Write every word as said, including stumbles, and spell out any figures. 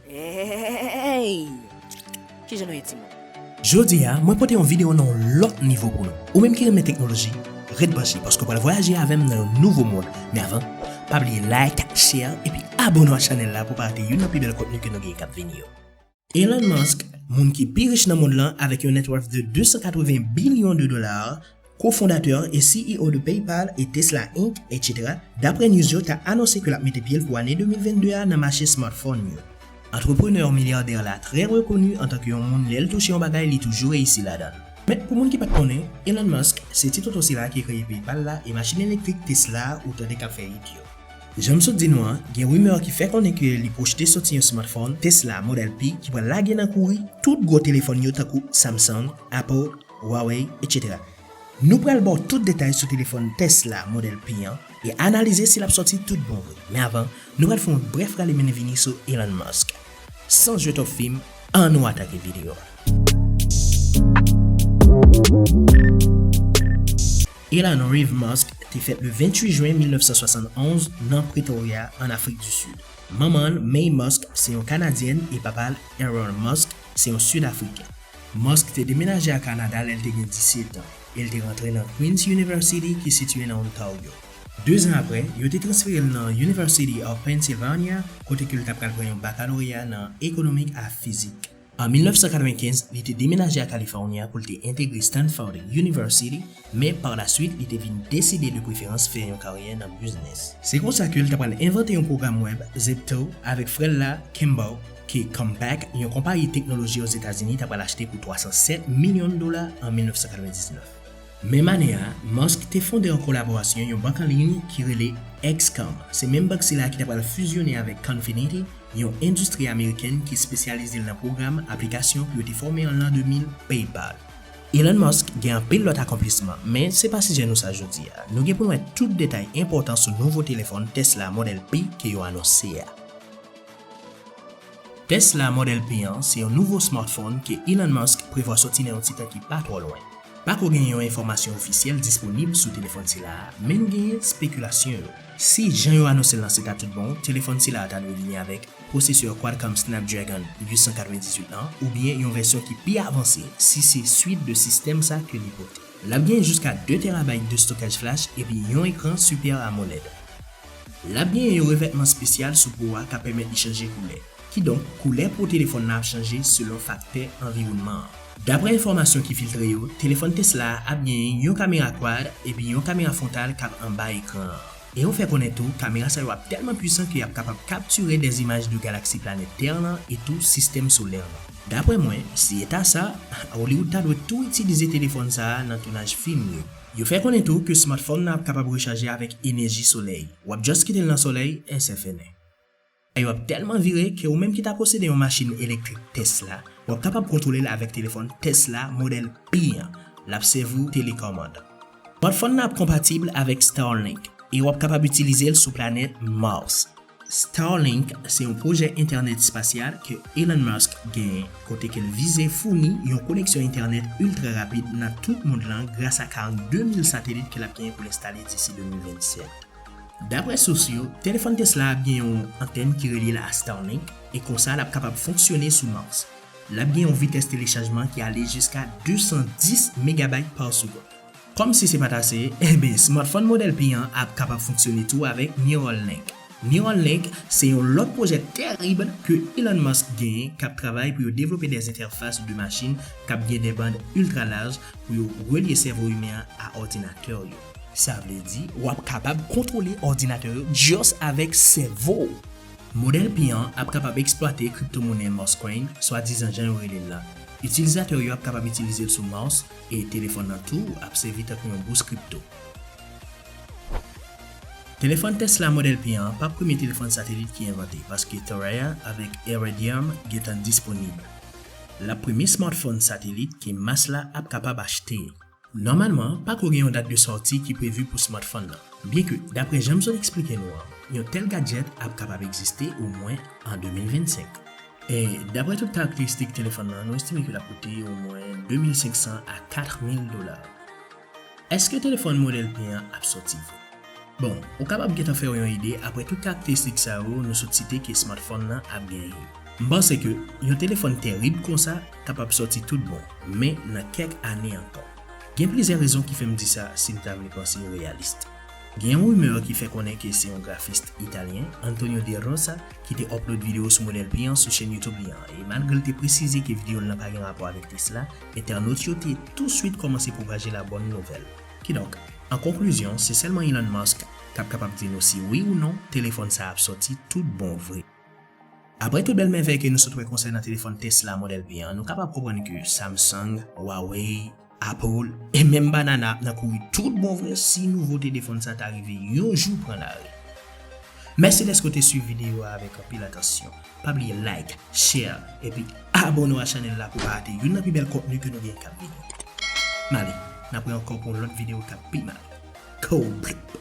Hey! Kijan nou ye, timoun? Jodi a, mwen pote yon videyo nan yon lòt nivo pou nou. Ou menm ki renmen teknoloji, ret branche, paske w pral vwayaje avè m nan yon nouvo mond. Men avan, pa bliye like, share, epi abone w ak chanèl la pou w pa rate youn nan pi bèl kontni ke nou gen k ap vini yo. Elon Musk, moun ki pi rich nan mond lan avèk yon net worth de de san katreven bilyon de dola, kofondatè e C E O de PayPal e Tesla Inc, et cetera, daprè news yo, ta anonse ke l ap mete pye l pou ane de mil vennde a nan mache smartphone yo. Antreprenè milyadè la trè rekoni antanke yon moun, lè l touche yon bagay, li toujou reyisi ladan l. Men, pou moun ki pa t konnen, Elon Musk se ti tonton sila ki kreye PayPal la e machin elektrik Tesla ou tande k ap fè hit yo. Jan m sot di nou an, gen rimè ki fè konnen ke li pwojte soti yon smartphone Tesla modèl Pi ki pral lage nan kouri tout gwo telefòn yo tankou Samsung, Apple, Huawei, et cetera. Nou pral ba w tout detay sou telefòn Tesla modèl Pi an e analize si l ap sòti tout bon vre. Men avan, nou pral fè yon brèf rale mennen vini sou Elon Musk. San jwe twòp fim, ann nou atake videyo a. Elon Reeve Musk te fèt le venntuit jen mil nèf san swasannonz nan Pretoria, an Afrik di Sid. Manman l, May Musk, se yon Kanadyèn e papa l, Elon Musk, se yon Sid Afriken. Musk te demenaje a Kanada lè l te gen disèt an, e l te rantre nan Queen's University ki sitiye nan Ontario. De zan apre, yo te transfere l nan University of Pennsylvania, kote ke l ta pral pran yon bakaloreya nan ekonomik a fizik. An mil nèf san katrevenkenz, li te demenaje a California pou l te entegre Stanford University, men pa la swit, li te vin deside de preferans fè yon karyè nan biznis. Se konsa ke l ta pral envante yon pwogram wèb, Zepto, avèk frè l la, Kimball, ke Compaq, yon konpayi teknoloji Ozetazini, ta pral achte pou twa san sèt milyon dola an mil nèf san katrevendiznèf. Menm ane a, Musk te fonde an kolaborasyon yon bank an liy ki rele X Comm. Se menm bank sila ki ta pral fizyone avèk Confinity, yon endistri amerikèn ki espesyalize l nan pwogram aplikasyon pou yo te fòme an lan de mil PayPal. Elon Musk gen anpil lòt akonplisman, men se pa sijè nou sa jodi a. Nou gen pou n wè tout detay enpòtan sou nouvo telefòn Tesla modèl Pi ke yo anonse a. Tesla modèl Pi an se yon nouvo smartphone ke Elon Musk prevwa sòti nan yon ti tan ki pa twò lwen. Pako gen yon enfòmasyon ofisyèl disponib sou telefòn sila a, men nou genyen espekilasyon yo. Si jan yo anonse l lan se ta tout bon, telefòn sila a ta dwe vini avèk pwosesè Qualcomm Snapdragon uit san katrevendizuit lan, oubyen yon vèsyon ki pi avanse, si se swit de sistèm sa ke li pote. L ap gen jiska de terabayt de stokaj flash epi yon ekran Super AMOLED. L ap gen yon revètman espesyal sou po a k ap pèmèt li chanje koulè. Kidonk, koulè po telefòn nan ap chanje selon faktè anviwònman an. Daprè enfòmasyon ki filtre yo, telefòn Tesla a ap gen yon kamera quad epi yon kamera fwontal k ap anba ekran an. E yo fè konnen tou, kamera sa yo ap tèlman pwisan ke y ap kapab kaptire dè imaj de galaksi planèt Tè lan e tou sistèm solè lan. Daprè mwen, si e ta sa, Hollywood ta dwe tou itilize telefòn sa a nan tounaj fim yo. Yo fè konnen tou ke smartphone nan ap kapab rechaje avèk enèji solèy. W ap just kite l nan solèy, e se fini. Yo ap tèlman vire ke ou menm ki ta posede yon machin elektrik Tesla, w ap kapab kontwole l avèk telefòn Tesla modèl Pi an. L ap sèvi w telekòmand. Smartphone nan ap konpatib avèk Starlink e w ap kapab itilize l sou planèt Mars. Starlink se yon pwojè entènèt espasyal ke Elon Musk genyen, kote ke l vize founi yon koneksyon entènèt iltra rapid nan tout mond lan gras a karannde mil satelit ke l ap genyen pou l enstale disi de mil vennsèt. Daprè sous yo, telefòn Tesla ap gen yon antèn ki relye l a Starlink, e konsa l ap kapab fonksyone sou Mars. L ap gen yon vitès telechajman ki ale jiska de san dis megabayt pa segonn. Kòmsi se pa t ase, enben, smartphone modèl Pi an ap kapab fonksyone tou avèk Neuralink. Neuralink se yon lòt pwojè tèrib ke Elon Musk genyen k ap travay pou yo devlope dè entèfas de machin k ap gen dè bann iltra laj pou yo relye sèvo imen an a òdinatè yo. Sa vle di, w ap kapab kontwole òdinatè yo just avèk sèvo w. Modèl Pi an ap kapab eksplwate kriptomonnen Mars Coin, swadizan jan yo rele l la. Itilizatè yo ap kapab itilize l sou Mars, e telefòn nan tou ap sèvi tankou yon bous kripto. Telefòn Tesla modèl Pi an p ap premye telefòn satelit ki envante, paske Thuraya avèk Iridium gentan disponib. L ap premye smartphone satelit ke mas la ap kapab achte. Nòmalman, pako gen yon dat de sòti ki previ pou smartphone nan. Byenke, daprè jan m sot eksplike nou an, yon tèl gadjèt ap kapab egziste omwen an de mil vennsenk. E, daprè tout karakteristik telefòn nan, nou estime ke l ap koute omwen de mil senksan a kat mil dola. Èske telefòn modèl Pi an ap sòti vre? Bon, ou kapab gentan fè w yon ide aprè tout karakteristik sa yo nou sot site ke smartphone nan ap genyen. M panse ke yon telefòn terib konsa kapab sòti tout bon, men nan kèk ane ankò. Gen plizyè rezon ki fè m di sa si n ta vle panse reyalis. Gen yon rimè ki fè konnen ke se yon grafis italyen, Antonio De Rosa, ki te upload videyo sou modèl pi an sou chèn YouTube li an, e malgre l te presize ke videyo l lan pa gen rapò avèk Tesla, entènot yo te touswit kòmanse pwopaje la bòn nouvèl. Kidonk, an konklizyon, se sèlman Elon Musk k ap kapab di nou si wi ou non telefòn sa ap sòti tout bon vre. Apre tout bèl mèvèy ke nou sot wè konsènan telefòn Tesla modèl pi an, nou kapab konprann ke Samsung, Huawei, Apple, e menm Banana ap nan kouri tout bon vre si nouvo telefòn sa ta rive yon jou pran lari. Mèsi dèske w te swiv videyo a avèk anpil atansyon. Pa bliye like, share, epi abòne w a chanèl la pou pa rate youn nan pi bèl kontni ke nou gen k ap vini. M ale, n ap wè ankò pou yon lòt videyo k ap pi mal. Cold Blip.